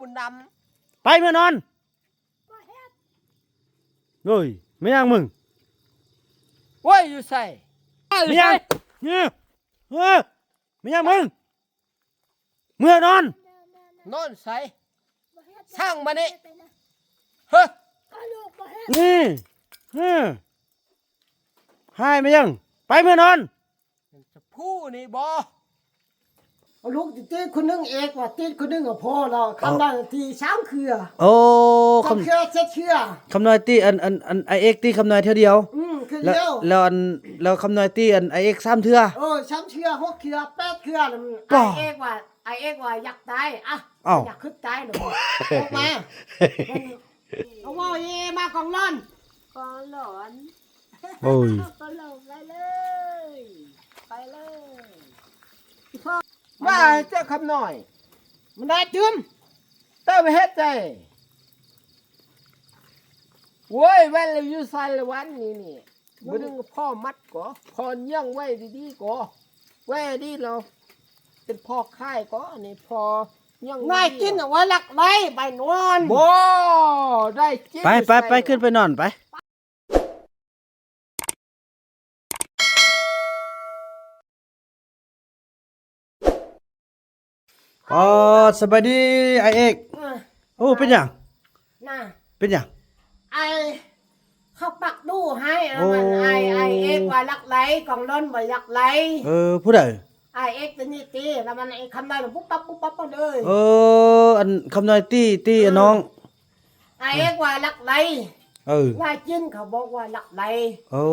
ບຸນດຳ ໄປເມືອນອນ. ໂອ້ຍ ແມ່ນຫຍັງມຶງ? ໂອ້ຍ ຢູ່ໃສ? ແມ່ນຫຍັງ? ເອີ ເອີ ແມ່ນຫຍັງມຶງ? ເມືອນອນ. ນອນໃສ? ຊ່າງມານີ້ ເຮີ້ຍ ນີ້ ເອີ ຫາຍແມ່ນຫຍັງ? ໄປເມືອນອນ. ຜູ້ນີ້ບໍ່? ເອົາລູກຕິດໆ ຄົນໜຶ່ງເອກວ່າ ຕິດຄົນໜຶ່ງກໍພໍແລ້ວ. ຄຳນ້ອຍຕິສາມເທື່ອ. ໂອ້ ຄຳ ສາມເທື່ອ ເຈັດເທື່ອ. ຄຳນ້ອຍຕິ ອັນ ອັນ ອັນ ອ້າຍເອກຕິຄຳນ້ອຍເທື່ອດຽວ. ອືມ ເທື່ອດຽວ. ແລ້ວ ແລ້ວ ອັນ ແລ້ວຄຳນ້ອຍຕິ ອັນ ອ້າຍເອກສາມເທື່ອ. ເອີ ສາມເທື່ອ ຫົກເທື່ອ ແປດເທື່ອ. ປ້າ ອ້າຍເອກວ່າ ອ້າຍເອກວ່າຢາກຕາຍ. ອະ ເອົ້າ ຢາກຄືຕາຍເນາະ. ອອກມາ. ເຂົາເວົ້າເອ ມາກອງລອນ ກອງລອນ. ໂອ້ຍ ກອງລອນ ໄປເລີຍ ໄປເລີຍ. ວ່າເຈົ້າຄຳນ້ອຍ ມັນໄດ້ຕື່ມ ເຈົ້າໄປເຮັດໃດ? ໂອ້ຍ ແວ່ນລະຢູ່ໃສລະວັນນີ້ນີ້. ບໍ່ດຶງພໍ່ມັດກໍ ພໍ່ຍ່ຽງໄວ້ດີໆກໍ ແວ່ດີແລ້ວ ເປັນພໍ່ຂາຍກໍ ອັນນີ້ພໍ່ຍ່ຽງ ນາຍກິນເອົາໄວ້ລັກໄດ້ໃບນອນ. ບໍ່ ໄດ້ກິນ. ໄປ ໄປ ໄປ ຂຶ້ນໄປນອນໄປ. ອໍ ສະບາຍດີອ້າຍເອກ. ເອີ ໂອ້ ເປັນຫຍັງ? ນະ ເປັນຫຍັງ? ອ້າຍເຂົາປັກດູໃຫ້. ໂອ້ ມັນອ້າຍ ອ້າຍເອກວ່າລັກໄຫຼ ກອງລອນບໍ່ຢາກໄຫຼ. ເອີ ຜູ້ໃດ? ອ້າຍເອກຕົວນີ້ຕິ ແລ້ວມັນໄອ້ຄຳນ້ອຍປຸບປັບປຸບປັບມາເລີຍ. ເອີ ອັນຄຳນ້ອຍຕິ ຕິ ເອີ ນ້ອງ. ອ້າຍເອກວ່າລັກໄຫຼ. ເອີ ນາຍກິນເຂົາບອກວ່າລັກໄຫຼ. ໂອ້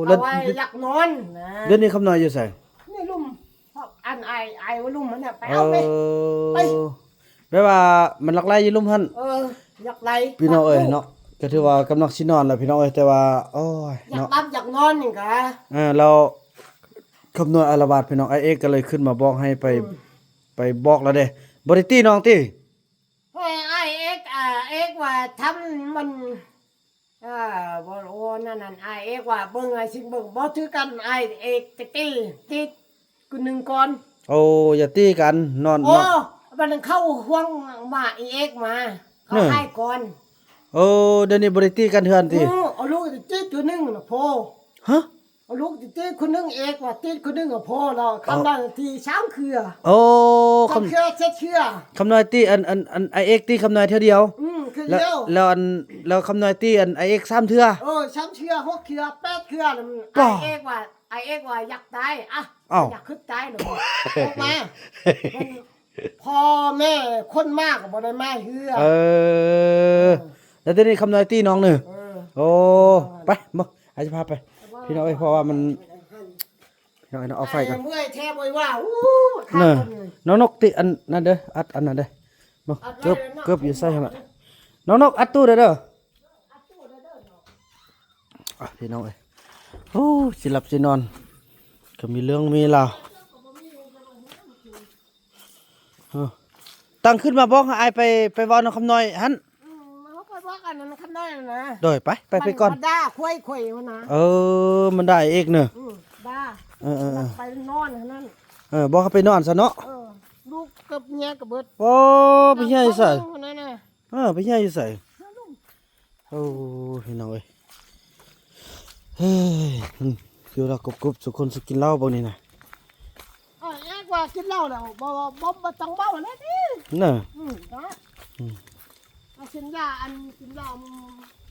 ແລ້ວວ່າຢາກນອນນະ. ດຽວນີ້ຄຳນ້ອຍຢູ່ໃສ? ໃນລຸ່ມ ອັນອ້າຍ ອ້າຍວ່າລຸ່ມຫັ້ນນະ ໄປເອົາໄປ ເອີ ໄປ. ແບບວ່າມັນລັກໄຫຼຢູ່ລຸ່ມຫັ້ນ. ເອີ ຢາກໄຫຼ ພີ່ນ້ອງເອີຍເນາະ. ກໍຖືວ່າກຳລັງຊິນອນແລ້ວພີ່ນ້ອງເອີຍ ແຕ່ວ່າ ໂອ້ຍ ຢາກ ເນາະ ຫຼັບຢາກນອນນີ້ກະ. ເອີ ແລ້ວຄຳນ້ອຍອາລະວາດພີ່ນ້ອງ ອ້າຍເອກກໍເລີຍຂຶ້ນມາບອກໃຫ້ໄປ ອືມ ໄປບອກແລ້ວເດ້. ບໍ່ໄດ້ຕີນ້ອງຕິ? ໂອ້ຍ ອ້າຍເອກ ອ້າຍເອກວ່າທຳມັນ ເອີ ບໍ່ ໂອ້ ນັ້ນ ນັ້ນ ອ້າຍເອກວ່າເບິ່ງ ອ້າຍຊິເບິ່ງ ບໍ່ຖືກັນ ອ້າຍເອກຕະກີ້ຕິດ ຄືໜຶ່ງກ່ອນ. ໂອ້ ຢ່າຕີກັນ ນອນ ໂອ້ ນອນ ບັດນັ້ນເຂົ້າຫ່ວງມາ ອີເອກມາ ເຂົາ ເອີ ໃຫ້ກ່ອນ. ໂອ້ ດຽວນີ້ບໍ່ໄດ້ຕີກັນເທື່ອຕິ? ໂອ້ ເອົາລູກຕິດຕົວໜຶ່ງນະໂພ. ຮະ? ເອົາລູກຕິດຄົນໜຶ່ງເອກວ່າ ຕິດຄົນໜຶ່ງກໍພໍແລ້ວ. ຄຳນ້ອຍຕິສາມເທື່ອ. ໂອ້ ຄຳ ສາມເທື່ອ ເຈັດເທື່ອ. ຄຳນ້ອຍຕິ ອັນ ອັນ ອັນ ອ້າຍເອກຕິຄຳນ້ອຍເທື່ອດຽວ. ອືມ ຄືດຽວ. ແລ້ວ ແລ້ວ ອັນ ແລ້ວຄຳນ້ອຍຕິ ອັນ ອ້າຍເອກສາມເທື່ອ. ເອີ ສາມເທື່ອ ຫົກເທື່ອ ແປດເທື່ອ. ປ້າ ອ້າຍເອກວ່າ ອ້າຍເອກວ່າຢາກຕາຍ. ອະ ເອົ້າ ຢາກຄືຕາຍເນາະ. ອອກມາ. ພໍ່ແມ່ຄົນມາກໍບໍ່ໄດ້ມາເຮືອ. ເອີ ເອີ ແລ້ວດຽວນີ້ຄຳນ້ອຍຕີນ້ອງເນີ. ເອີ ໂອ້ ເອີ ໄປ ບໍ່ ອ້າຍຊິພາໄປ ພີ່ນ້ອງເອີຍ. ເພາະວ່າມັນ ພີ່ນ້ອງເອີຍເນາະ ເອົາໄຟກ່ອນ. ເມື່ອຍແທ້ບໍ່ວ່າ ອູ້ ເນີ ນ້ອງນົກຕິ ອັນນັ້ນເດີ ອັດອັນນັ້ນເດີ. ບໍ່ ອັດໄວ້ ເກີບ ເກີບຢູ່ໃສຫັ້ນລະ ນ້ອງນົກ ອັດຕູ້ເດີ ເດີ. ອ່ະ ພີ່ນ້ອງເອີຍ ໂອ້ ຊິຫຼັບຊິນອນ ກໍມີເລື່ອງມີລາວ. ເອີ ຕັ້ງຂຶ້ນມາບອກໃຫ້ອ້າຍໄປ ໄປເວົ້ານຳຄຳນ້ອຍຫັ້ນ. ອືມ ເຮົາໄປບອກອັນນັ້ນຄຳນ້ອຍນະ. ໂດຍ ໄປ ໄປ ໄປກ່ອນ. ມັນດ່າຄວາຍ ຄວາຍຫັ້ນນະ. ເອີ ມັນດ່າເອກເນີ. ອືມ ດ່າ. ເອີ ເອີ ເອີ ໄປນອນຫັ້ນນັ້ນ. ເອີ ບອກໃຫ້ໄປນອນຊະເນາະ. ເອີ ລູກກັບເມຍກໍເບິດ. ໂອ້ ໄປເຮັດໃສ? ເອີ ໄປເຮັດໃສ? ໂອ້ ພີ່ນ້ອງເອີຍ ເຮີ້ຍ ຢູ່ລາວກົບໆ ສຸຄົນຊິກິນເຫຼົ້າບັກນີ້ນະ. ເອີ ເອກວ່າກິນເຫຼົ້າແລ້ວ ບໍ່ ບໍ່ ບໍ່ ບໍ່ຕ້ອງເວົ້າແລ້ວຕິ ນະ. ອືມ ນະ ອືມ ເອົາກິນຢາ ອັນກິນເຫຼົ້າ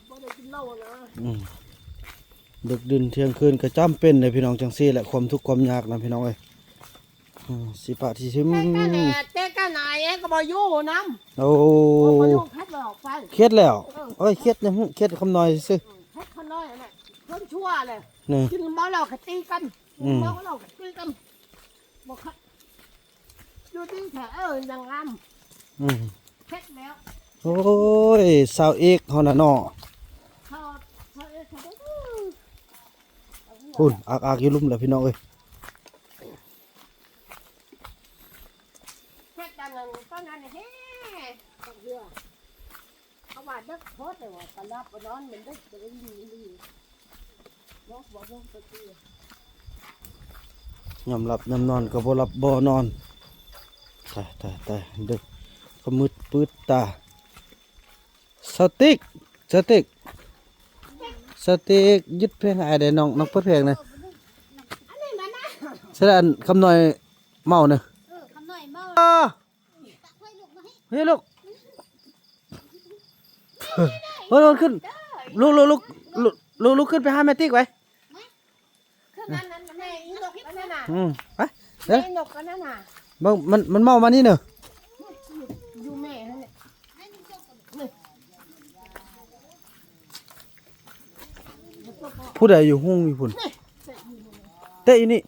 ບໍ່ໄດ້ກິນເຫຼົ້ານະ. ອືມ ດຶກດື່ນທ່ຽງຄືນກໍຈຳເປັນເດ້ພີ່ນ້ອງ ຈັ່ງຊີ້ແຫຼະ ຄວາມທຸກຄວາມຍາກນະ ພີ່ນ້ອງເອີຍ. ອືມ ຊິປະທີ່ຊິ ແຕ່ກັນແຫຼະ ແຕ່ກັນນະ ເອກກໍບໍ່ຢູ່ນຳ. ໂອ້ ບໍ່ ບໍ່ຢູ່ ເຂດແລ້ວ ເຂດແລ້ວ. ເອີ ໂອ້ຍ ເຂດຫຍັງ ເຂດຄຳນ້ອຍຊື່. ເອີ ເຂດຄຳນ້ອຍຫັ້ນແຫຼະ ຄົນຊົ່ວແຫຼະ. ນີ້ ກິນເມົາເຫຼົ້າກໍຕີກັນ. ອືມ ເມົາເຫຼົ້າກໍຕີກັນ ບໍ່ຄັກ ຢູ່ດີແທ້ ເອີ ຍັງງາມ. ອືມ ເຂດແລ້ວ. ໂອ້ຍ ສາວເອກເຮົານະເນາະ ສາວ ສາວເອກເຂົາເດີ. ພຸ້ນ ອາກໆ ຢູ່ລຸ່ມແລ້ວ ພີ່ນ້ອງເອີຍ. ເຮັດອັນນັ້ນຕອນນັ້ນແຮະ ເຂົາວ່າເດິກໂພດ ແຕ່ວ່າປະຫຼັບປະນອນມັນເດິກ ບໍ່ໄດ້ຍິນ. ຍາມຫຼັບຍາມນອນກໍບໍ່ຫຼັບບໍ່ນອນ. ຕາຍ ຕາຍ ຕາຍ ເດິກ ຂະມືດປືດຕາ. ສະຕິກ ສະຕິກ ສະຕິກ ຢຸດແຜງອ້າຍແດ່ນ້ອງ ນ້ອງເປີດແຜງນະ. ສະນັ້ນຄຳນ້ອຍເມົານະ. ເອີ ຄຳນ້ອຍເມົາ. ເຮີ້ຍລູກ ເຮີ້ຍລູກ ເຮີ້ຍລູກ ຂຶ້ນ ລຸກ ລຸກ ລຸກ ລຸກ ລຸກ ຂຶ້ນໄປຫາແມ່ຕິກໄວ້. ຄືນັ້ນ ນັ້ນ ແມ່ອີນົກອັນນັ້ນນະ ອືມ ໄປເດີ ແມ່ອີນົກອັນນັ້ນນະ ເບິ່ງ ມັນ ມັນເມົາມານີ້ເນີ ຢູ່ແມ່ຫັ້ນແຫຼະ. ຜູ້ໃດຢູ່ຮຸ່ງຢູ່ພຸ້ນ ເຕະຢູ່ນີ້.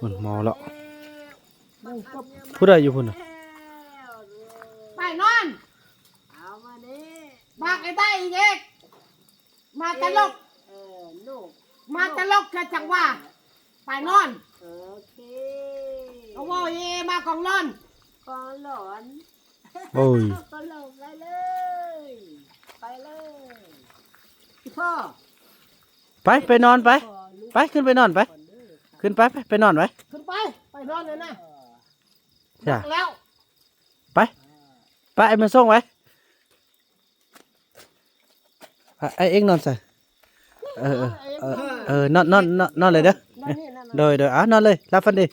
ພຸ້ນເມົາແລ້ວ ຜູ້ໃດຢູ່ພຸ້ນນະ. ໄປນອນ ບາກໄອ້ໄດ້ອີກ ມາຕະຫຼົກ ເອີ ລູກ ມາຕະຫຼົກ ກະຈັກວ່າ ໄປນອນ ໂອເຄ ກະເວົ້າເຮ ມາກອງລອນ ກອງລອນ. ໂອ້ຍ ໄປເລີຍ ໄປເລີຍ ພໍ່ ໄປ ໄປນອນໄປ ໄປ ຂຶ້ນໄປນອນໄປ ຂຶ້ນໄປ ໄປ ໄປນອນໄປ ຂຶ້ນໄປ ໄປນອນເລີຍນະ ຈ້າ ແລ້ວ ໄປ ໄປ ອ້າຍມາສົ່ງໄປ. ອ້າຍເອກນອນໃສ? ເອີ ເອີ ເອີ ນອນ ນອນ ນອນ ນອນເລີຍເດີ ນອນນີ້ ນອນນີ້ ໂດຍ ໂດຍ ອ່າ ນອນເລີຍ ຫຼັບຝັນດີ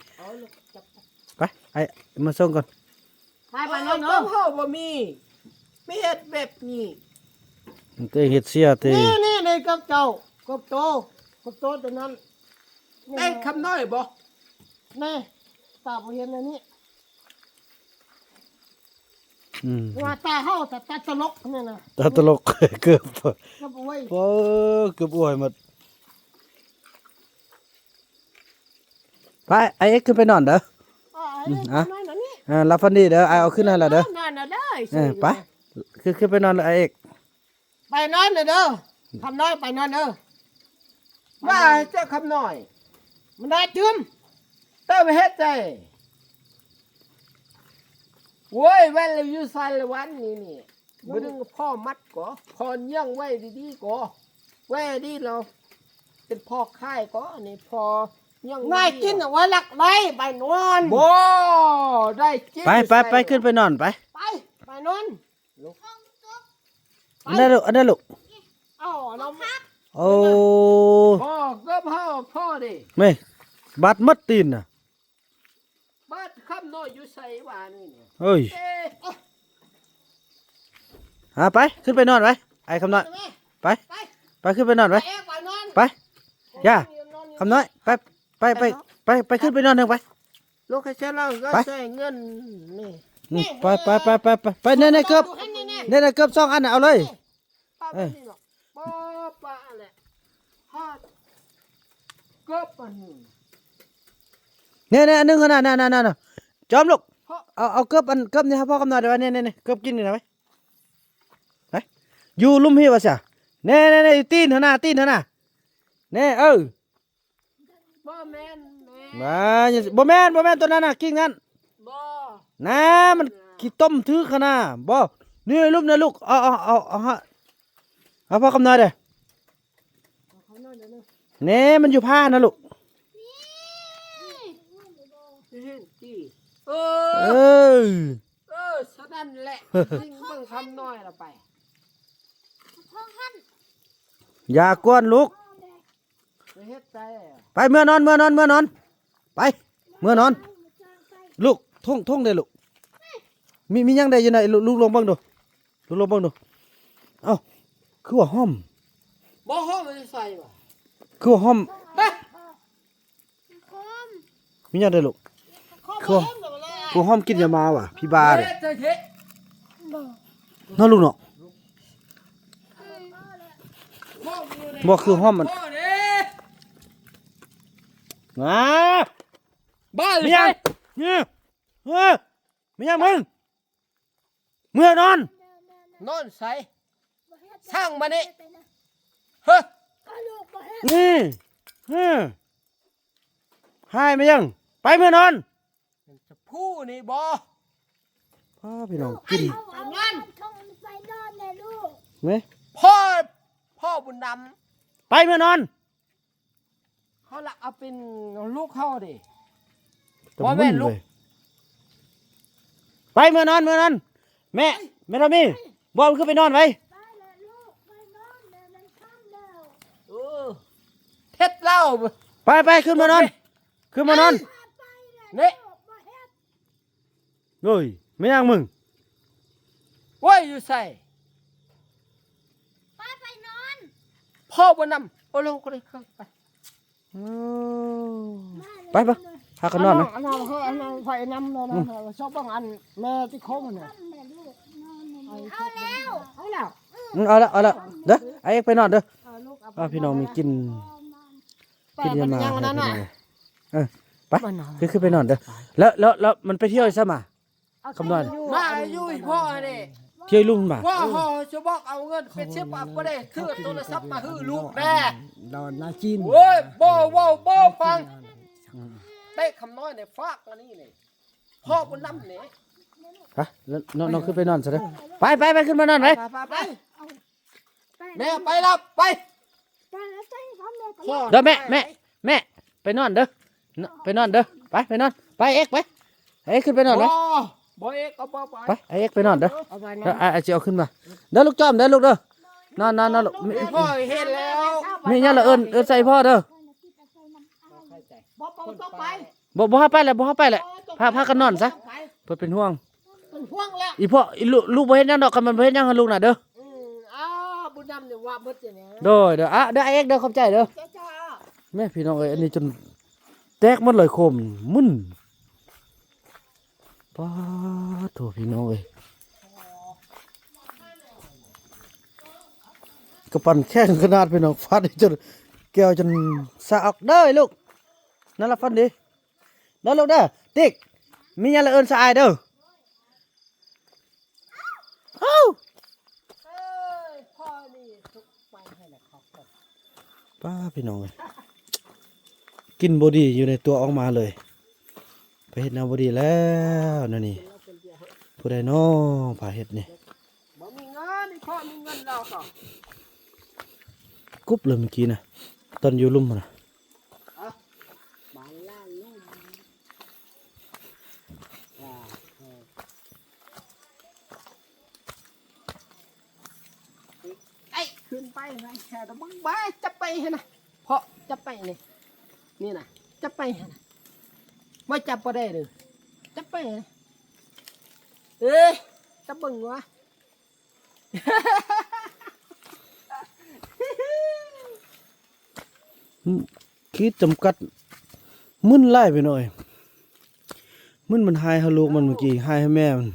ໄປ ອ້າຍມາສົ່ງກ່ອນ ໄປ ໄປນອນເນາະ ເຮົາບໍ່ມີ ມີເຮັດແບບນີ້ ມັນກໍເຮັດເສຍຕິ ນີ້ ນີ້ ນີ້ ກັບເຈົ້າ ກັບໂຕ ກັບໂຕຕົວນັ້ນ ໄດ້ຄຳນ້ອຍບໍ່? ແນ່ ຕາບໍ່ເຫັນອັນນີ້ ອືມ ວ່າຕາເຮົາ ຕາ ຕາຕະຫຼົກນີ້ນະ ຕາຕະຫຼົກ ເກືອບ ເກືອບອວຍ ໂອ້ ເກືອບອວຍໝົດ ໄປ ອ້າຍເອກຂຶ້ນໄປນອນເດີ ເອີ ອືມ ອ່ະ ເອີ ຫຼັບຝັນດີເດີ ອ້າຍເອົາຂຶ້ນໃຫ້ແລ້ວເດີ ນອນນະເດີ ເອີ ໄປ ຂຶ້ນ ຂຶ້ນໄປນອນເດີ ອ້າຍເອກ ໄປນອນເດີ ຄຳນ້ອຍ ໄປນອນເດີ ວ່າເຈົ້າຄຳນ້ອຍ ມັນໄດ້ຕື່ມ ເຈົ້າໄປເຮັດໃດ ໂວ້ຍ ແວ່ນລະຢູ່ໃສລະວັນນີ້ນີ້ ບໍ່ດຶງພໍ່ມັດກໍ ພໍ່ຍ່ຽງໄວ້ດີໆກໍ ໄວ້ດີລະ ເປັນພໍ່ຂາຍກໍ ອັນນີ້ພໍ່ຍ່ຽງ ນາຍກິນເອົາໄວ້ລັກໄວ້ ໄປນອນ ບໍ່ ໄດ້ກິນ ໄປ ໄປ ໄປ ຂຶ້ນໄປນອນໄປ ໄປ ໄປນອນ ອັນນັ້ນລູກ ອັນນັ້ນລູກ ເອົາເນາະ ໂອ້ ບໍ່ ກໍພໍ່ ພໍ່ເດ້ ແມ່ ບາດໝົດຕີນນະ ບາດຄຳນ້ອຍຢູ່ໃສຫວານີ້ ເອີຍ ເອີ ຫາໄປ ຂຶ້ນໄປນອນໄປ ໄອ້ຄຳນ້ອຍ ໄປ ໄປ ໄປ ຂຶ້ນໄປນອນໄປ ໄປ ໄປນອນ ໄປ ຢ່າ ຄຳນ້ອຍ ໄປ ໄປ ໄປ ໄປ ຂຶ້ນໄປນອນເຖິງໄປ ລູກໃຫ້ເສຍແລ້ວກໍໃຊ້ເງິນນີ້ ອືມ ໄປ ໄປ ໄປ ໄປ ໄປ ແນ່ໆ ເກີບ ແນ່ໆ ເກີບສອງອັນນະ ເອົາເລີຍ ເອີ ປະແບບນີ້ເນາະ ບໍ່ປະແຫຼະ ຮອດ ເກີບອັນນີ້ ແນ່ໆ ອັນໜຶ່ງຫັ້ນນະ ນັ້ນໆ ຈອມລູກ ເອົາ ເອົາເກີບອັນ ເກີບນີ້ໃຫ້ພໍ່ຄຳນ້ອຍໄດ້ ແນ່ໆ ເກີບກິນນີ້ນະ ໄປ ໄປ ຢູ່ລຸ່ມພີ້ວ່າຊະ ແນ່ໆ ຢູ່ຕີນຫັ້ນນະ ຕີນຫັ້ນນະ ແນ່ ເອີ ບໍ່ແມ່ນແມ່ ບໍ່ແມ່ນ ບໍ່ແມ່ນ ຕົວນັ້ນນະ ກິ່ງນັ້ນ ບໍ່ ນະ ມັນຂີ້ຕົມຖືກຫັ້ນນະ ບໍ່ ນີ້ ລຸ່ມນະລູກ ເອົາ ເອົາ ເອົາ ເອົາ ເອົາພໍ່ຄຳນ້ອຍເດີ ແນ່ ມັນຢູ່ພ້ານະລູກ ເອີ ເອີ ສະນັ້ນແຫຼະ ຍິງເບິ່ງຄຳນ້ອຍລະໄປ ຢ່າກວນລູກ ໄປເມືອນອນ ເມືອນອນ ເມືອນອນ ໄປ ເມືອນອນ ລູກ ທົ່ງ ທົ່ງເດ້ລູກ ມີ ມີຫຍັງແດ່ຢູ່ໃນ ລູກ ລູກລອງເບິ່ງດູ ລູກລອງເບິ່ງດູ ເອົ້າ ຄືວ່າຫອມ ບໍ່ຫອມມັນໃສ່ຫວາ ຄືວ່າຫອມ ຮະ ມີຫຍັງແດ່ລູກ ຄືວ່າ ຄືວ່າຫອມກິນຢາມາຫວາ ຜີບ້າເດ້ ເນາະລູກເນາະ ບໍ່ຄືຫອມມັນ ອ້າ ບ້າ ມີຫຍັງ ເອີ ມີຫຍັງມຶງ ເມືອນອນ ນອນໃສ ສ້າງມານີ້ ເຮີ ນີ້ ເອີ ຫາຍມາຍັງ ໄປເມືອນອນ ຜູ້ນີ້ບໍ່ ພໍ່ພີ່ນ້ອງກິນ ໄປນອນ ໄປນອນແດ່ລູກ ແມ່ ພໍ່ ພໍ່ບຸນນຳ ໄປເມືອນອນ ເຮົາລະເອົາເປັນລູກເຮົາເດ້. ຕະ ບໍ່ແມ່ນລູກ ໄປ ເມືອນອນ ເມືອນອນ. ແມ່ ແມ່ທອມມີ ບອກມັນຂຶ້ນໄປນອນໄວ. ເອີ ເຮັດແລ້ວ. ໄປ ໄປ ຂຶ້ນມານອນ ຂຶ້ນມານອນ. ນີ້ ໂອ້ຍ ແມ່ນຫຍັງມຶງ? ໂອ້ຍ ຢູ່ໃສ? ປ້າໄປນອນ ພໍ່ບໍ່ນຳ. ໂອ້ ລົງກໍໄດ້ ໄປ. ໂອ້ ໄປ ໄປ ພາກັນນອນນະ. ອັນນັ້ນ ອັນນັ້ນ ເອີ ອັນນັ້ນ ໄປນຳ ນອນ ອືມ ຊອບເບິ່ງອັນແມ່ຕິຄົງຫັ້ນນະ. ເອົາແລ້ວ ເອົາແລ້ວ. ອືມ ເອົາແລ້ວ ເອົາແລ້ວເດີ. ອ້າຍເອກໄປນອນເດີ. ເອີ ລູກເອົາ ອ່າ ພີ່ນ້ອງມີກິນ ໄປ ກິນຢາມາ ໄປນອນ ເອີ ໄປ ໄປນອນ ຄື ຄືໄປນອນເດີ. ແລ້ວ ແລ້ວ ແລ້ວມັນໄປທ່ຽວໃສມາ? ຄຳນ້ອຍ ມາຢູ່ອີ່ພໍ່ນີ້ ທ່ຽວລຸງມາ. ວ່າເຮົາຈະບອກເອົາເງິນເປັນສິບ ບໍ່ໄດ້ຖືໂທລະສັບມາຫືລູກແດ່. ນອນນາຈີນ ໂອ້ຍ ບໍ່ເວົ້າບໍ່ຟັງ. ອືມ ເຕະຄຳນ້ອຍນີ້ ຟາກອັນນີ້ນີ້ ພໍ່ບໍ່ນຳນີ້. ຮະ ນ້ອງ ນ້ອງຂຶ້ນໄປນອນຊະເດີ. ໄປ ໄປ ໄປ ຂຶ້ນມານອນໄປ. ໄປ ໄປ ໄປ ແມ່ໄປລະ ໄປ. ເດີແມ່ ແມ່ ແມ່ ໄປນອນເດີ ໄປນອນເດີ. ໄປ ໄປນອນ ໄປເອກ ໄປ ໄປເອກ ຂຶ້ນໄປນອນເດີ. ບໍ່ ບໍ່ເອກ ເອົາ ບໍ່ໄປ ໄປ ໄອເອກໄປນອນເດີ. ເອົາໄປນອນ ເດີ ອ້າຍ ອ້າຍຊິເອົາຂຶ້ນມາເດີລູກ. ຈອມເດີລູກເດີ. ນອນ ນອນ ນອນລູກ. ພໍ່ເຫັນແລ້ວ ມີຫຍັງລະເອີ້ນ ເອີ້ນໃສ່ພໍ່ເດີ. ບໍ່ ບໍ່ຕ້ອງໄປ. ບໍ່ ບໍ່ໃຫ້ໄປແຫຼະ ບໍ່ໃຫ້ໄປແຫຼະ. ພາ ພາກັນນອນຊະ ເພິ່ນເປັນຫ່ວງ ເປັນຫ່ວງແລ້ວ. ອີພໍ່ ອີລູກ ລູກບໍ່ເຮັດຫຍັງດອກ ຄັນມັນບໍ່ເຮັດຫຍັງໃຫ້ລູກນະເດີ. ອືມ ອ້າ ບຸນນຳນີ້ວ່າໝົດແລ້ວ. ໂດຍ ໂດຍ ອ່ະ ເດີ ອ້າຍເອກເດີ ຂອບໃຈເດີ. ແມ່ພີ່ນ້ອງເອີຍ ອັນນີ້ຈົນແຕກໝົດເລີຍ ໂຄມມຶນ. ປາດໂທ້ ພີ່ນ້ອງເອີຍ ກະປັ່ນແຂງຂະໜາດ ພີ່ນ້ອງ ຟາດຈົນແກ້ວຈົນສະອອກ. ເດີລູກ ນອນຫຼັບຝັນດີເດີລູກເດີ. ຕິກ ມີຫຍັງລະເອີ້ນສະອາຍເດີ. ເອີ ພໍ່ນີ້ທຸກໄປໃຫ້ແຫຼະ. ປ້າ ພີ່ນ້ອງເອີຍ ກິນບໍ່ດີຢູ່ໃນຕົວອອກມາເລີຍ. ໄປເຮັດແນວບໍ່ດີແລ້ວແນວນີ້. ຜູ້ໃດນໍພາເຮັດນີ້? ບໍ່ມີເງິນ ອີ່ພໍ່ມີເງິນແລ້ວກໍ ກຸບເລີຍເມື່ອກີ້ນະ ຕອນຢູ່ລຸ່ມຫັ້ນນະ. ອ່ະ ບາງລ້ານລູກ ອ່າ ເອີ ໄອ້ ຂຶ້ນໄປ ໄປແຄ່ຕະບັງ ໄປ ຈັບໄປຫັ້ນນະ ເພາະຈັບໄປນີ້ ນີ້ນະ ຈັບໄປຫັ້ນນະ ບໍ່ຈັບບໍ່ໄດ້ເດີ ຈັບໄປ ເອີ ຕະເບິ່ງວ່າ ຂີດຈຳກັດ ມຶນຫຼາຍໄປໜ້ອຍ ມຶນມັນຫາຍຫາລູກມັນເມື່ອກີ້ ຫາຍຫາແມ່ມັນ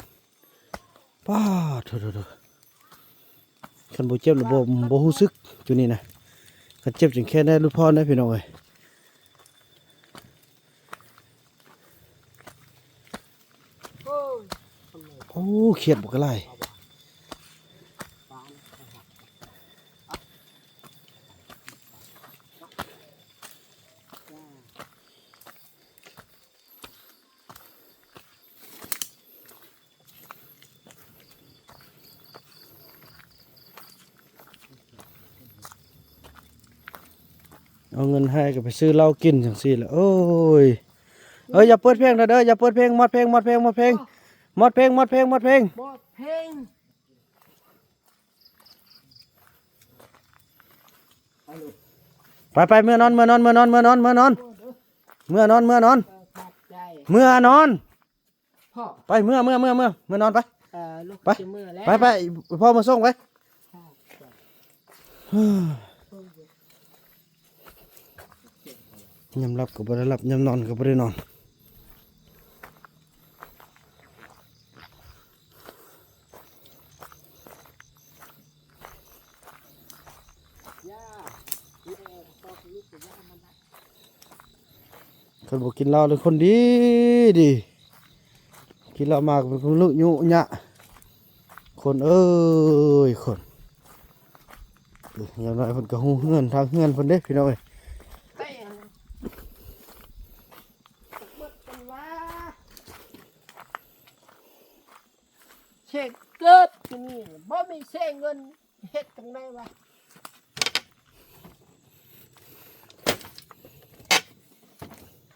ປາດໂທ້ໆ. ຄັນບໍ່ເຈັບລະບໍ່ ບໍ່ຮູ້ສຶກຈຸນີ້ນະ ຄັນເຈັບຈັ່ງແຄນໄດ້ຫຼຸດຜ່ອນໄດ໋ ພີ່ນ້ອງເອີຍ. ໂອ້ ຂຽດບັກຫຼາຍ. ເອົາເງິນໃຫ້ກໍໄປຊື້ເຫຼົ້າກິນຈັ່ງຊີ້ແຫຼະ ໂອ້ຍ. ເອີ ຢ່າເປີດເພງເດີ ຢ່າເປີດເພງ ມອດເພງ ມອດເພງ ມອດເພງ ມອດເພງ ມອດເພງ ມອດເພງ. ໄປ ໄປ ເມືອນອນ ເມືອນອນ ເມືອນອນ ເມືອນອນ ເມືອນອນ ເມືອນອນ ເມືອນອນ ເອີ ຂອບໃຈ ເມືອນອນ. ພໍ່ ໄປ ເມືອ ເມືອ ເມືອ ເມືອ ເມືອນອນໄປ ເອີ ລູກ ໄປ ຊິເມືອແລ້ວ ໄປ ໄປ ພໍ່ມາສົ່ງໄປ. ຍາມຫຼັບກໍບໍ່ໄດ້ຫຼັບ ຍາມນອນກໍບໍ່ໄດ້ນອນ. ຄັນບໍ່ກິນເຫຼົ້າເລີຍຄົນດີດີ ກິນເຫຼົ້າມາກໍເປັນຄົນລຸຍຸຍະ ຄົນເອີຍ ຄົນ. ຢ່າງໜ້ອຍເພິ່ນກໍຮູ້ເຮືອນ ທາງເຮືອນເພິ່ນເດ້ ພີ່ນ້ອງເອີຍ. ເສກເກີບຢູ່ນີ້ ບໍ່ມີເສເງິນ ເຮັດຈັ່ງໃດວະ?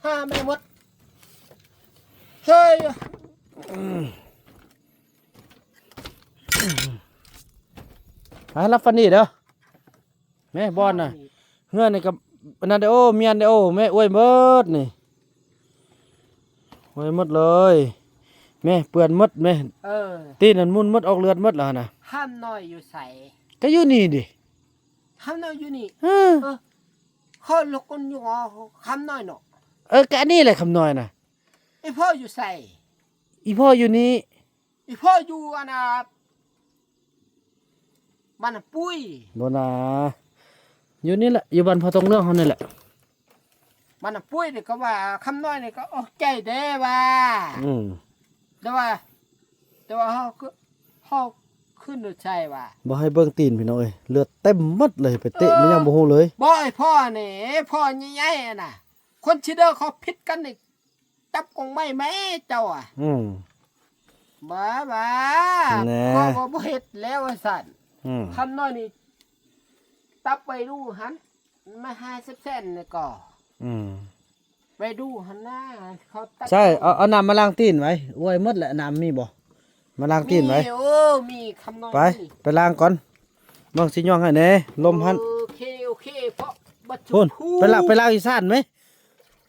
ຫາແມ່ໝົດ ເຮີ້ຍ ໃຫ້ຫຼັບຝັນດີເດີ ແມ່ ບ່ອນນະ ເຮືອນນີ້ກໍອັນນັ້ນເດ້ ໂອ້ ມຽນເດ້ ໂອ້ ແມ່ ອວຍໝົດນີ້ ອວຍໝົດເລີຍ ແມ່ ເປື້ອນໝົດແມ່ ເອີ ຕີນນັ້ນໝຸ່ນໝົດ ອອກເລືອດໝົດແລ້ວຫັ້ນນະ ຄຳນ້ອຍຢູ່ໃສ? ກໍຢູ່ນີ້ເດ້ ຄຳນ້ອຍຢູ່ນີ້ ເອີ ເອີ ເຂົາລົກກັນຢູ່ ຄຳນ້ອຍເນາະ ເອີ ກໍອັນນີ້ແຫຼະ ຄຳນ້ອຍນະ ອີ່ພໍ່ຢູ່ໃສ? ອີ່ພໍ່ຢູ່ນີ້ ອີ່ພໍ່ຢູ່ອັນນ່າ ບ້ານນ້ຳປຸ້ຍ ບໍ່ນາ ຢູ່ນີ້ແຫຼະ ຢູ່ບ້ານພໍ່ຕົງເລື່ອງເຮົານີ້ແຫຼະ ບ້ານນ້ຳປຸ້ຍນີ້ກໍວ່າ ຄຳນ້ອຍນີ້ກໍອອກໃຈເດ້ວ່າ ອືມ ແຕ່ວ່າ ແຕ່ວ່າເຮົາຄື ເຮົາຂຶ້ນລົດໃສ່ວ່າ ບໍ່ໃຫ້ເບິ່ງຕີນພີ່ນ້ອງເອີຍ ເລືອດເຕັມໝົດເລີຍ ໄປເຕະ ເອີ ມັນຍັງບໍ່ຮູ້ເລີຍ ບໍ່ ອີ່ພໍ່ນີ້ ພໍ່ໃຫຍ່ໆຫັ້ນນະ ຄົນຊິເດີເຂົາຜິດກັນນີ້ ຈັບກົງໄມ້ແມ້ເຈົ້າອະ ອືມ ບ້າໆ ແນ່ ພໍ່ກໍບໍ່ເຮັດແລ້ວວ່າຊັ້ນ ອືມ ຄຳນ້ອຍນີ້ ຕັບໄວ້ດູຫັ້ນ ມາຫາແສນໆນີ້ກໍ ອືມ ໄວ້ດູຫັ້ນນາ ເຂົາຕັດ ໃຊ່ ເອົາ ເອົານ້ຳມາລ້າງຕີນໄວ້ ອວຍໝົດແຫຼະ ນ້ຳມີບໍ່? ມາລ້າງຕີນໄວ້ ມີ ໂອ້ ມີ ຄຳນ້ອຍ ໄປ ໄປລ້າງກ່ອນ ເບິ່ງຊິຍ່ອງໃຫ້ແດ່ ລົມຫັ້ນ ໂອເຄ ໂອເຄ ເພາະບັດ ພຸ້ນ ໄປລ້າງ ໄປລ້າງອີສານໄໝ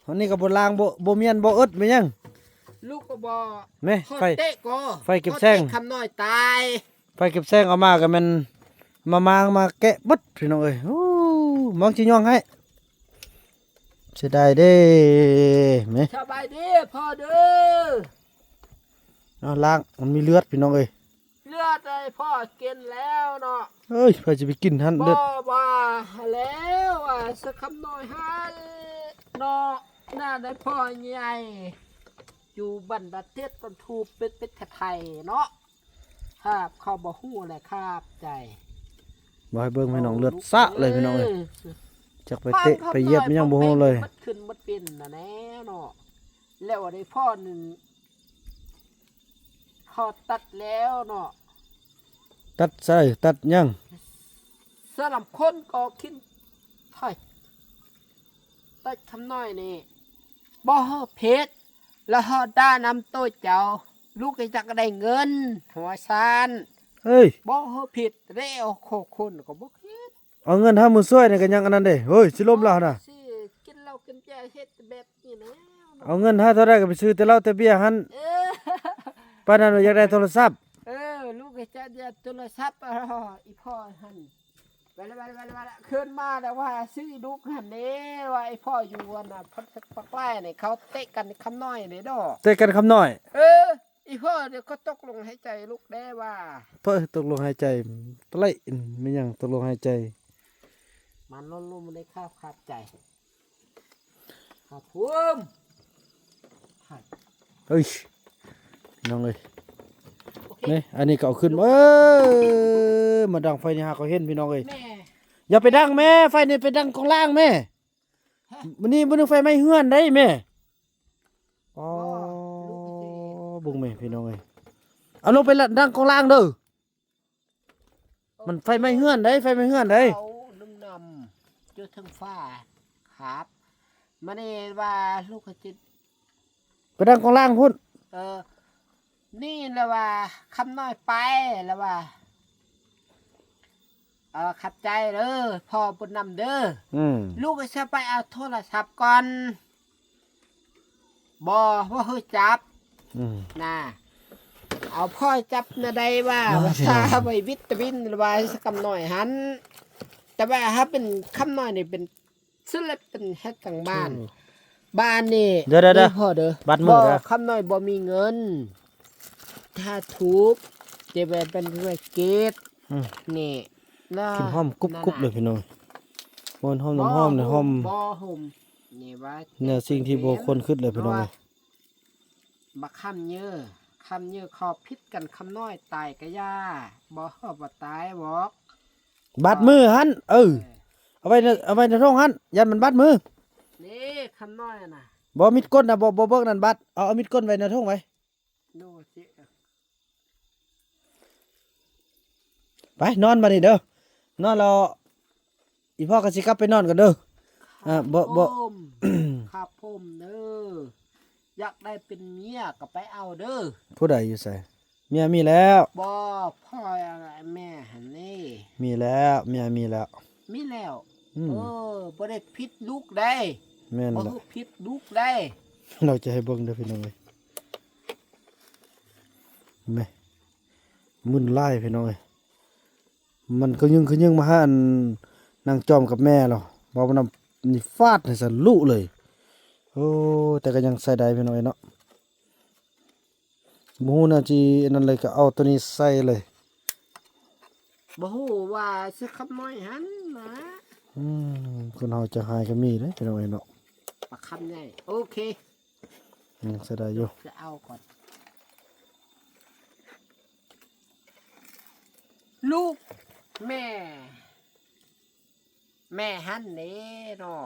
ອັນນີ້ກໍບໍ່ລ້າງ ບໍ່ ບໍ່ມ້ຽນ ບໍ່ອຶດ ແມ່ນຫຍັງ ລູກກໍບໍ່ ແມ່ ໄຟ ເຕະກໍ ໄຟເກັບແສງ ເຕະຄຳນ້ອຍຕາຍ ໄຟເກັບແສງເອົາມາກໍແມ່ນມາມ້າງມາແກະເບິດ ພີ່ນ້ອງເອີຍ ໂອ້ ມັກຊິຍ່ອງໃຫ້ ເສຍດາຍເດ້ ແມ່ ສະບາຍດີພໍ່ເດີ ເອົາລ້າງ ມັນມີເລືອດ ພີ່ນ້ອງເອີຍ ເລືອດໃຫ້ພໍ່ກິນແລ້ວເນາະ ເອີຍ ໃຜຊິໄປກິນຫັ້ນເລືອດ ບໍ່ວ່າແລ້ວວ່າສະຄຳນ້ອຍຫັ້ນເນາະ ໜ້າໄດ້ພໍ່ໃຫຍ່ ຢູ່ບັນດາເທດຕະທູເປັດເປັດໄທເນາະ ຫາບເຂົາບໍ່ຮູ້ແຫຼະຂາບໃຈ ບໍ່ໃຫ້ເບິ່ງແມ່ນ້ອງເລືອດສະເລີຍ ພີ່ນ້ອງເອີຍ ຈັກໄປເຕະໄປຢຽບມັນຍັງບໍ່ຮູ້ເລີຍ ມັນຂຶ້ນມັນເປັນນະແນ່ເນາະ ແລ້ວໄດ້ພໍ່ໜຶ່ງ ຂໍຕັດແລ້ວເນາະ ຕັດໃສ ຕັດຫຍັງ ສະລຳຄົນກໍກິນໄທ ຕັດຄຳນ້ອຍນີ້ ບໍ່ເຮີເຜັດ ແລ້ວເຮົາດ່ານຳໂຕເຈົ້າ ລູກກໍຢາກໄດ້ເງິນ ຫົວຊານ ເຮີ້ຍ ບໍ່ເຮີເຜັດ ແລ້ວໂຄຄົນກໍບໍ່ຄິດ ເອົາເງິນເຮົາມາຊ່ວຍນີ້ກໍຍັງອັນນັ້ນເດ້ ເຮີ້ຍ ຊິລົ້ມແລ້ວຫັ້ນນະ ຊິກິນເຫຼົ້າກິນເບຍເຮັດແບບນີ້ແລ້ວເນາະ ເອົາເງິນໃຫ້ເທົ່າໃດກໍໄປຊື້ແຕ່ເຫຼົ້າແຕ່ເບຍຫັ້ນ ເອີ ປານນັ້ນວ່າຢາກໄດ້ໂທລະສັບ ເອີ ລູກໃຫ້ຈັດໂທລະສັບ ອີ່ພໍ່ຫັ້ນ ໄປລະ ໄປລະ ໄປລະ ໄປລະ ຄືນມາແລ້ວວ່າຊື້ລູກຫັ້ນເດ້ ວ່າອີ່ພໍ່ຢູ່ອັນນ່ະ ປາກໃຕ້ນີ້ ເຂົາເຕະກັນຄຳນ້ອຍເດ້ເນາະ ເຕະກັນຄຳນ້ອຍ ເອີ ອີ່ພໍ່ເດ ກໍຕົກລົງໃຫ້ໃຈລູກແດ່ວ່າ ເພິ່ນຕົກລົງໃຫ້ໃຈ ຕະໄລ ແມ່ນຫຍັງຕົກລົງໃຫ້ໃຈ ມັນລົມໃນຄາບຂາດໃຈ ຂາດພູມ ເອີຍ ນ້ອງເອີຍ ໂອເຄ ນີ້ ອັນນີ້ກໍເອົາຂຶ້ນ ເອີ ມາດັງໄຟນີ້ຫາກໍເຫັນ ພີ່ນ້ອງເອີຍ ແມ່ ຢ່າໄປດັງແມ່ ໄຟນີ້ໄປດັງກອງລ່າງແມ່ ມື້ນີ້ມື້ໜຶ່ງໄຟໄໝ້ເຮືອນໄດ໋ແມ່ ອໍ ເບິ່ງແມ່ພີ່ນ້ອງເອີຍ ເອົາລົງໄປດັງກອງລ່າງເດີ ມັນໄຟໄໝ້ເຮືອນໄດ໋ ໄຟໄໝ້ເຮືອນໄດ໋ ເອົາໜຶ່ງນຳຢູ່ເທິງຟ້າ ຄັບ ມານີ້ວ່າລູກເຂົາຊິ ໄປດັງກອງລ່າງພຸ້ນ ເອີ ນີ້ລະວ່າ ຄຳນ້ອຍໄປລະວ່າ ເອີ ຂອບໃຈເດີ ພໍ່ບຸນນຳເດີ ອືມ ລູກຊິໄປເອົາໂທລະສັບກ່ອນ ບໍ່ ບໍ່ຮູ້ຈັບ ອືມ ນະ ເອົາພໍ່ຈັບນະໄດ້ວ່າ ວ່າຊາໄວວິຕາມິນ ວ່າສະກຳນ້ອຍຫັ້ນ ແຕ່ວ່າຖ້າເປັນຄຳນ້ອຍນີ້ເປັນ ສະເລັບເປັນເຮັດທາງບ້ານ ອືມ ບ້ານນີ້ ເດີ ເດີ ເດີ ເດີພໍ່ເດີ ບັດມື້ເດີ ຄຳນ້ອຍບໍ່ມີເງິນ ຖ້າຖືກ ຈະໄປເປັນທຸລະກິດ ອືມ ນີ້ ກິນຫອມກຸບໆເລີຍພີ່ນ້ອງ ໂອ້ຍ ຫອມນ້ຳຫອມ ຫອມ ບໍ່ຫົມ ນີ້ວ່າ ແນວສິ່ງທີ່ບໍ່ຄວນຄິດເລີຍພີ່ນ້ອງເອີຍ ບັກຄຳເຍີ ຄຳເຍີ ເຂົາຜິດກັນ ຄຳນ້ອຍຕາຍກະຢ່າ ບໍ່ ບໍ່ຕາຍຫວອກ ບາດມືຫັ້ນ ເອີ ເອີ ເອົາໄວ້ໃນ ເອົາໄວ້ໃນຖົງຫັ້ນ ຢ້ານມັນບາດມື ນີ້ຄຳນ້ອຍນະ ບໍ່ ມີດກົ້ນນະ ບໍ່ ບໍ່ເບິ່ງນັ້ນບາດ ເອົາ ເອົາມີດກົ້ນໄວ້ໃນຖົງໄວ້ ໂດ ໄປນອນບາດນີ້ເດີ ນອນແລ້ວ ອີ່ພໍ່ກໍຊິກັບໄປນອນກ່ອນເດີ ອ່າ ບໍ່ ບໍ່ ໂອ້ມ ครับผมเด้อ อยากได้เป็นเมียก็ไปเอาเด้อ ຜູ້ໃດຢູ່ໃສ? ເມຍມີແລ້ວ บ่ พ่อ ແມ່ หั่นເດ້ ມີແລ້ວ ເມຍມີແລ້ວ ມີແລ້ວ ອືມ ເອີ ບໍ່ໄດ້ຜິດລູກເດ້ ແມ່ນແຫຼະ ບໍ່ຮູ້ຜິດລູກເດ້ ເຮົາຈະໃຫ້ເບິ່ງເດີພີ່ນ້ອງເອີຍ ແມ່ ມຶນຫຼາຍພີ່ນ້ອງເອີຍ ມັນຂະຍຶງຂະຍຶງມາຫາອັນນາງຈອມກັບແມ່ລາວ ເວົ້ານຳນີ້ຟາດໃຫ້ສະລຸເລີຍ ໂອ້ ແຕ່ກໍຍັງໃຊ້ໄດ້ພີ່ນ້ອງເອີຍເນາະ ບໍ່ຮູ້ແນວຊິອັນນັ້ນເລີຍ ກໍເອົາໂຕນີ້ໃສ່ເລີຍ ບໍ່ຮູ້ວ່າຊິຄຳນ້ອຍຫັ້ນນະ ອືມ ຄົນເຮົາຈະຫາຍກໍມີເດ້ພີ່ນ້ອງເອີຍເນາະ ປາຄຳໃຫຍ່ ໂອເຄ ຍັງໃຊ້ໄດ້ຢູ່ ຈະເອົາກ່ອນ ລູກແມ່ ແມ່ຫັ້ນເດ້ເນາະ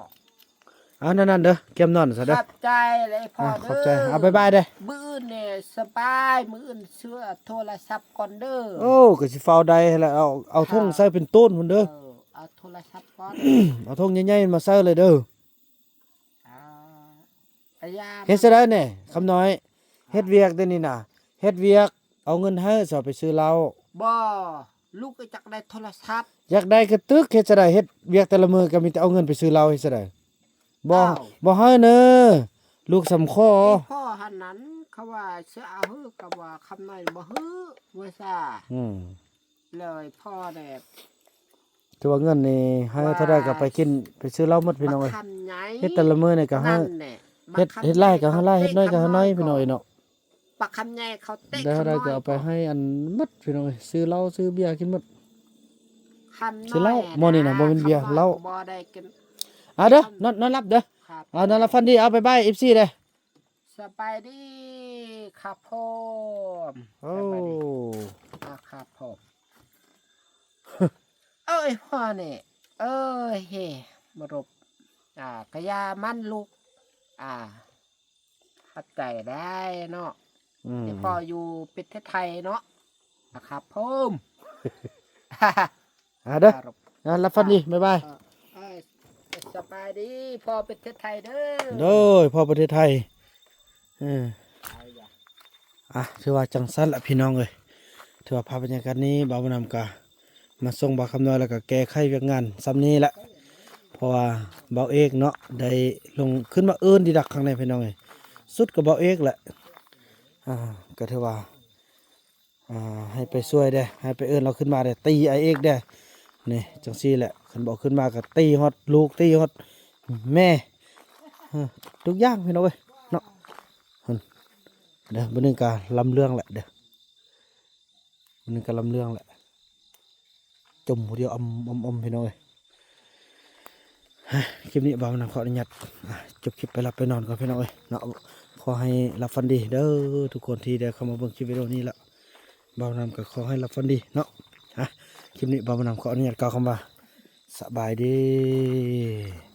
ເອົາ ນັ້ນໆ ເດີ ກຽມນອນຊະເດີ ຂອບໃຈເລີຍພໍ່ເດີ ຂອບໃຈ ເອົາ ບາຍບາຍເດີ ມື້ອື່ນນີ້ສະບາຍ ມື້ອື່ນເຊື່ອໂທລະສັບກ່ອນເດີ ໂອ້ ກໍຊິຟ້າວໄດ້ແລ້ວ ເອົາ ເອົາຖົງໃສ່ເປັນໂຕນພຸ້ນເດີ ເອີ ເອົາໂທລະສັບກ່ອນ ເອົາຖົງໃຫຍ່ໆ ມາໃສ່ເລີຍເດີ ອ່າ ເຮັດຈັ່ງໃດແດ່ ຄຳນ້ອຍ ເຮັດວຽກແດ່ນີ້ນະ ເຮັດວຽກ ເອົາເງິນໃຫ້ ຊິເອົາໄປຊື້ເຫຼົ້າ ບໍ່ ລູກກໍຢາກໄດ້ໂທລະສັບ ຢາກໄດ້ກະຕຶກ ເຮັດຈັ່ງໃດ ເຮັດວຽກແຕ່ລະມື້ກໍມີແຕ່ເອົາເງິນໄປຊື້ເຫຼົ້າ ເຮັດຈັ່ງໃດ ບໍ່ ອ້າວ ບໍ່ໃຫ້ເນີ ລູກສຳຂໍ ພໍ່ຫັ້ນນັ້ນ ເຂົາວ່າຊິເອົາ ເຂົາວ່າຄຳນ້ອຍບໍ່ໃຫ້ ວ່າຊະ ອືມ ເລີຍພໍ່ແດ່ ຖືວ່າເງິນນີ້ໃຫ້ເທົ່າໃດກໍໄປກິນ ໄປຊື້ເຫຼົ້າໝົດພີ່ນ້ອງເອີຍ ເຮັດແຕ່ລະມື້ນີ້ກໍໃຫ້ ເຮັດ ເຮັດຫຼາຍກໍໃຫ້ຫຼາຍ ເຮັດໜ້ອຍກໍໃຫ້ໜ້ອຍພີ່ນ້ອງເອີຍເນາະ ປາກຄຳໃຫຍ່ເຂົາເຕະ ໄດ້ເທົ່າໃດກໍເອົາໄປໃຫ້ອັນໝົດພີ່ນ້ອງເອີຍ ຊື້ເຫຼົ້າຊື້ເບຍກິນໝົດ ຄຳນ້ອຍ ຊື້ເຫຼົ້າ ມື້ນີ້ນະ ບໍ່ແມ່ນເບຍ ເຫຼົ້າ ບໍ່ໄດ້ກິນ ອ່າເດີ ນອນ ນອນຫຼັບເດີ ເອົາ ນອນຫຼັບຝັນດີ ເອົາ ບາຍບາຍ ເອັຟຊີ ເດີ ສະບາຍດີຄັບຜົມ ໂອ້ ສະບາຍດີ ອ່າ ຄັບຜົມ ເອີຍ ພໍ່ນີ້ ເອີຍ ເຮ ບໍ່ລົບ ອ່າ ກະຢ່າມັນລູກ ອ່າ ເຂົ້າໃຈໄດ້ເນາະ ອືມ ທີ່ພໍ່ຢູ່ປະເທດໄທເນາະ ອ່າ ຄັບຜົມ ອ່າເດີ ອ່າ ນອນຫຼັບຝັນດີ ບາຍບາຍ ເອີ ເອີ ສະບາຍດີ ພໍ່ປະເທດໄທເດີ ໂດຍ ພໍ່ປະເທດໄທ ເອີ ອ່າ ຖືວ່າຈັ່ງຊັ້ນລະພີ່ນ້ອງເອີຍ ຖືວ່າພາບບັນຍາກາດນີ້ ບ່າວບຸນນຳກະມາສົ່ງບ່າວຄຳນ້ອຍ ແລ້ວກະແກ້ໄຂວຽກງານຊ່ຳນີ້ລະ ເພາະວ່າບ່າວເອກເນາະ ໄດ້ລົງຂຶ້ນມາເອີ້ນດີດັກຄັ້ງນີ້ພີ່ນ້ອງເອີຍ ສຸດກະບ່າວເອກແຫຼະ ອ່າ ກະຖືວ່າ ອ່າ ໃຫ້ໄປຊ່ວຍແດ່ ໃຫ້ໄປເອີ້ນລາວຂຶ້ນມາແດ່ ຕີອ້າຍເອກແດ່ ນີ້ ຈັ່ງຊີ້ແຫຼະ ຄັນບໍ່ຂຶ້ນມາກໍຕີຮອດລູກ ຕີຮອດແມ່ ເອີ ທຸກຢ່າງພີ່ນ້ອງເອີຍເນາະ ເດີ ມື້ໜຶ່ງກໍລຳເລື່ອງແຫຼະເດີ ມື້ໜຶ່ງກໍລຳເລື່ອງແຫຼະ ຈົ່ມຜູ້ດຽວ ອຳ ອຳ ອຳ ພີ່ນ້ອງເອີຍ ຄລິບນີ້ບ່າວນຳຂໍອະນຸຍາດ ອ່າ ຈົບຄລິບໄປ ຫຼັບໄປນອນກ່ອນພີ່ນ້ອງເອີຍເນາະ ຂໍໃຫ້ຫຼັບຝັນດີເດີ ທຸກຄົນທີ່ໄດ້ເຂົ້າມາເບິ່ງຄລິບວິດີໂອນີ້ລະ ບ່າວນຳກໍຂໍໃຫ້ຫຼັບຝັນດີເນາະ ອ່າ ຄລິບນີ້ບ່າວນຳຂໍອະນຸຍາດກ່າວຄຳວ່າ ສະບາຍດີ.